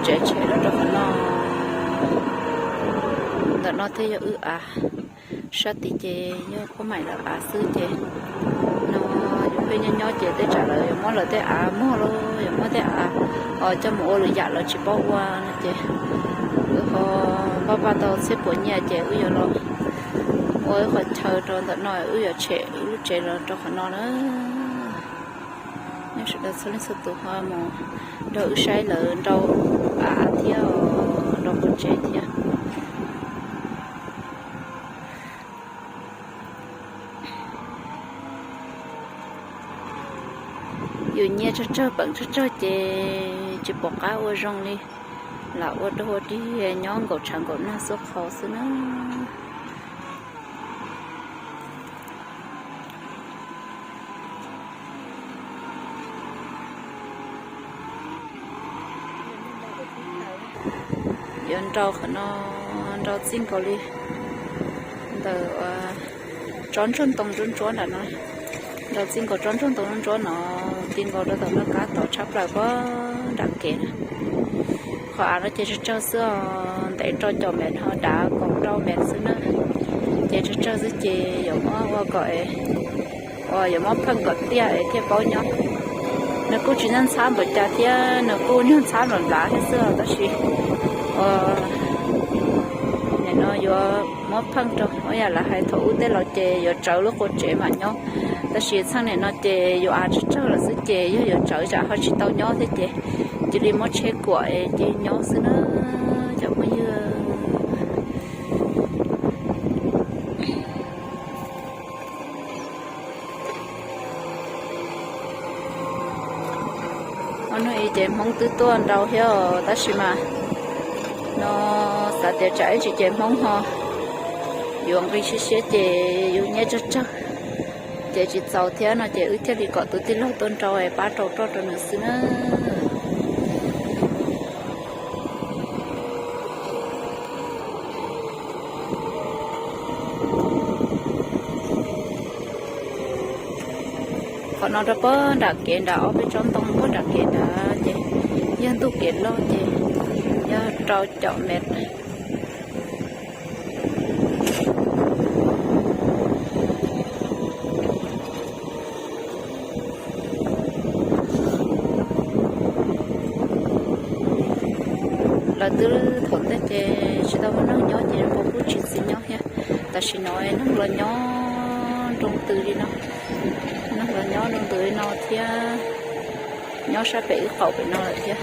Tsev tshem rau qhov no, ntawm no thiaj yog wb av, sab tid ces yog Phab Maim lawv av xwb ces no yus pheej nyob nyob ces tej tsam lawv yuav muab lawv tej av muag los yuav muab tej av coj mus ua lwm yam lawv tsis paub ua no ces wb ho npaj npaj tau txhiab puas nyiaj ces wb yuav los ua ib qho chaw rau ntawm no, wb yuav tshem wb lub tsev los rau qhov no na. Nej sawv daws txhua leej txhua tus ho mus nrog wb saib lawv nrau av thiab nrau pov tseg thiab. Yus nyiaj tsawg tsawg peem tsawg tsawg ces tsis pom qab ua zoo li, lam ua dog ua dig nyob nkaum tshav nkaum nag xuab qhau xwb na. Yuav nrau qhov no, nrau txij nkaus li ntawm tsob ntsuag ntoo ntsuab ntsuab nram no, nrau txij nkaus tsob ntsuag ntoo ntsuab ntsuab no ti nkaus rau tom no kab tod tshaj plaws puag nram kev na. Qhov av no ces tsawg tsawg xwb os, ntev rau caum mev ho dav kaum rau mev xwb na. Ces tsawg tsawg xwb ces yuav muab ua kom, uas yuav muab pheej kom tiaj es thiaj paub nyob. Nws kuj tsis ntxhab ntxhab npaum cas thiab nws kuj nyuag ntxhab nplav nplav thiab xwb os, tab sis nim no yuav muab pheej rau, ua yam lawv hais thaum ub tej laus ces yuav tsawv lub qua tsev mam nyob, tab sis txheej nim no ces yuav av tsawg tsawg lawm xwb ces yog yuav tsawv tsam ho tsis tau nyob thiab ces cia li muab tsheb kuam es cia li nyob xwb na cov phooj ywg. Ob hnub ib ces Hmoob twb tuaj nrau thiab os, tab sis mas no xav tias tsam ib tsam ces Hmoob ho yuav nqi siab siab ces yus nyiaj tsawg tsawg ces tsis txaus thiab no ces wb thiaj li kom tus tij laug tuaj nrau es pab rau roj rau nws xwb na. Qhov no rau puag nram kev nram ob peb tsob ntoo puag nram kev nrad ces yog ntug kev loj ces yog rau caum mev. Lawv twb thaum ntej ces tsis tau muaj neeg nyob ces zoo nkaus kuj tsis txis nyob thiab. Tam sim no neeg los nyob nroo ntws li no, neeg los nyob nroo ntws li no thiab, nyob sab pem wb qaum pem no lawm thiab.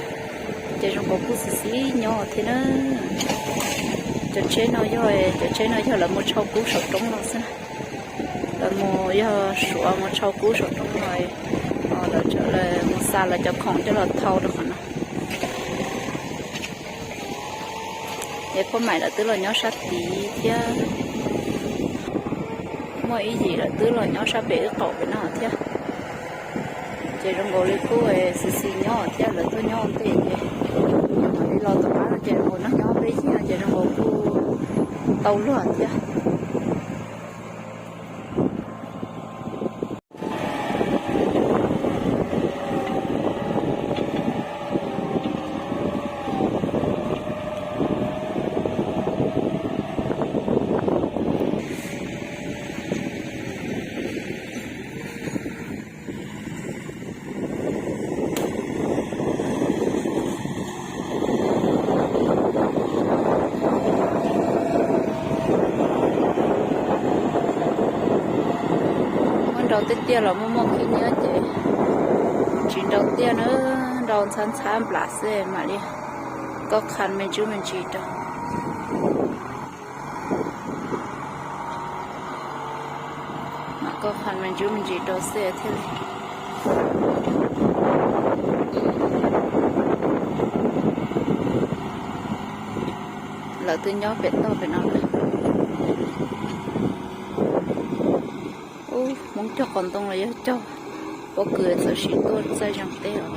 Ces zoo nkaus kuj xis xis nyob thiab na. Cov tsheb no yog, cov tsheb no yog lawv mus tshau kub saum roob los xwb na. Lawv mus yog Suav mus tshau kub saum roob los, lawv mus xa lawv cov khoom coj los thau rau qhov no. Es Phab Maim lawv twb los nyob sab tid thiab, muaj ib yim lawv twb los nyob sab pem wb qaum pem no thiab. Ces zoo nkaus li kuj xis xis nyob thiab, lawv tuaj nyob ua ntej ces mam li los tom qab no ces zoo nkaus neeg nyob peb yig no ces zoo nkaus kuj tau luag thiab. Muab nrau tiaj tiaj los muaj muaj khib nyiab ces tsis nrau tiaj na, nrau ntxhab ntxhab nplas xwb mam li kauj qha me ntsis me ntsis rau. Mam kauj qha me ntsis me ntsis rau xwb thiaj li. Lawv twb nyob pem toj pem no lawm. Ub, Hmoob cog qos ntoo los yog cog pob kws txawm sim tuaj txaij zeeg teb os.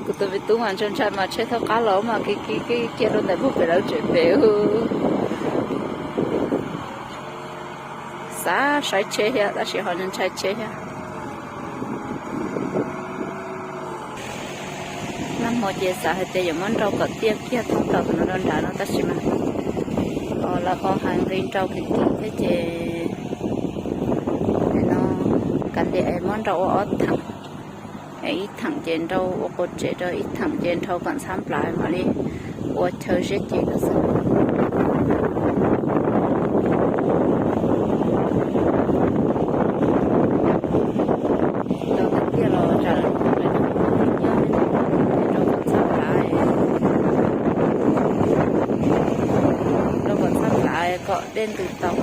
Kuv tus me tub mas ntshai ntshai mas tsheb thaub qab los mas kiag kiag rau ntawm puag pem lawv tsev pem. Xav saib tsheb thiab tab sis ho ntshai tsheb thiab. Nag hmo ces xav hais tias yuav muab nrau kom tiaj kiag thoob plaws tus no rau nrad no tab sis mas lawv ho hais nqi nrau kim kim thiab ces no kav liam muab nrau ua ob theem, ib theem ces nrau ua quas tsem rau, ib theem ces nrau kom ntxhab nplav mam li ua chaw siab ces xwb. Nrau tiaj los tsam nrau kom ntxhab nplav, nrau kom ntxhab nplav kom dej ntws tau.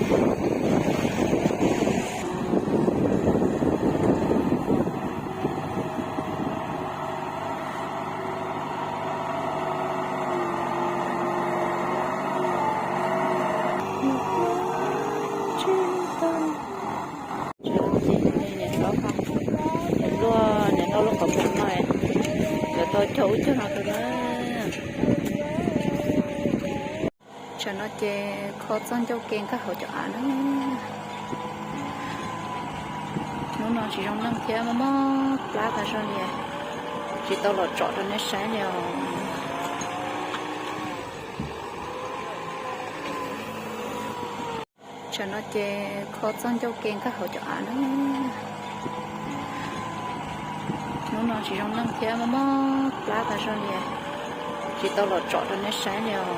Niam hlob, niam hlob lub qhov muag no, yuav tau cog ub cog no rau na. Tsam no ces kho txoj ncauj ke nkag hauv cov av na. Hnub no tsis zoo neej thiab mob mob plab tas zog li, tsis tau los tsom rau nej saib li os. Tsam no ces kho txoj ncauj ke nkag hauv cov av na. Hnub no tsis zoo neej thiab mob mob plab tas zog li, tsis tau los tsom rau nej saib li os.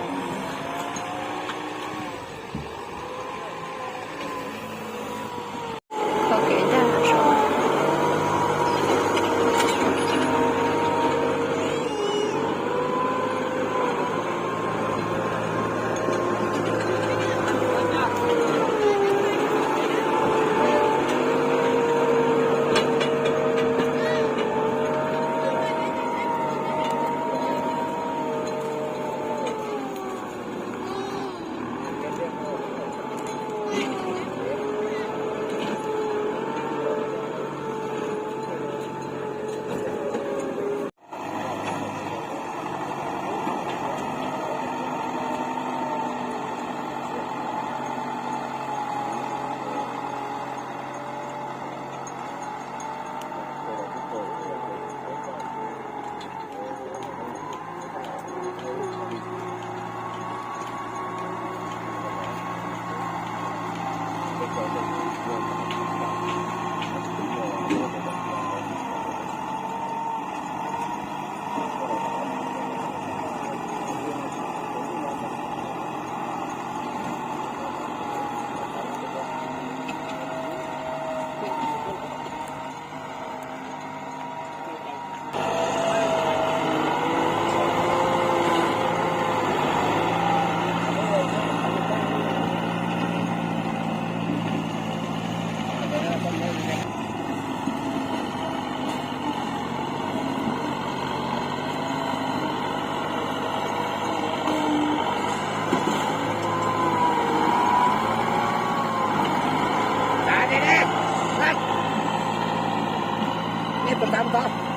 Kho kev ncaj saud. Nej puas tau?